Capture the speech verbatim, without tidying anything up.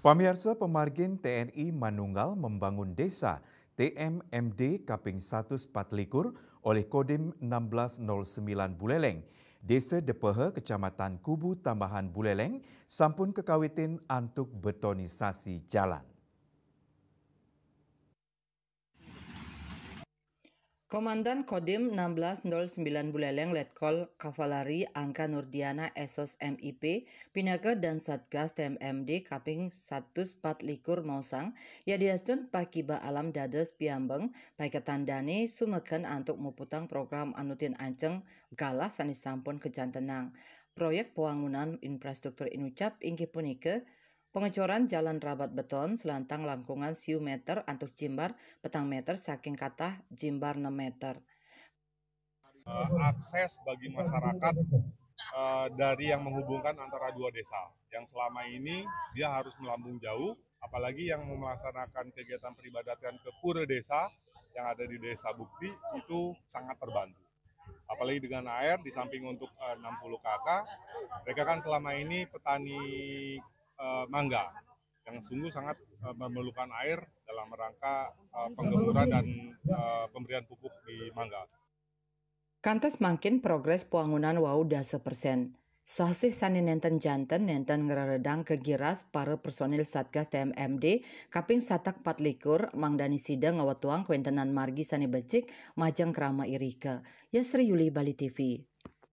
Pamiarsa, pamargin T N I manunggal membangun desa, T M M D kaping satus patlikur oleh Kodim enam belas nol sembilan Buleleng, Desa Depehe, Kecamatan Kubu Tambahan Buleleng, sampun kekawitin antuk betonisasi jalan. Komandan Kodim enam belas nol sembilan Buleleng, Letkol Kavaleri Angka Nurdiana, S O S, M I P, pinaka dan Satgas T M M D kaping satus patlikur maosang, yadiastun pakiba alam dados piambeng, paiketan dane sumeken antuk muputang program anutin anceng galah sane sampun kajantenang. Proyek pwangunan infrastruktur inucap inggih punika pangecoran jalan rabat beton selantang langkungan siu meter antuk jimbar petang meter saking katah jimbar nem meter. Eh, akses bagi masyarakat, eh, dari yang menghubungkan antara dua desa. Yang selama ini dia harus melambung jauh, apalagi yang melaksanakan kegiatan peribadatan ke pura desa yang ada di Desa Bukti itu sangat terbantu. Apalagi dengan air, di samping untuk, eh, enam puluh K K, mereka kan selama ini petani, eh, mangga yang sungguh sangat, eh, memerlukan air dalam rangka, eh, penggemuran dan, eh, pemberian pupuk di mangga. Kantos mangkin progres pwangunan wau dasa persen. Sasih sane nenten janten nenten ngreredang kagiras para personil Satgas T M M D kaping satak patlikur, mangdani sida ngwetuang kwentenan margi sane becik majeng krama irika. Yasri Yuli, Bali T V.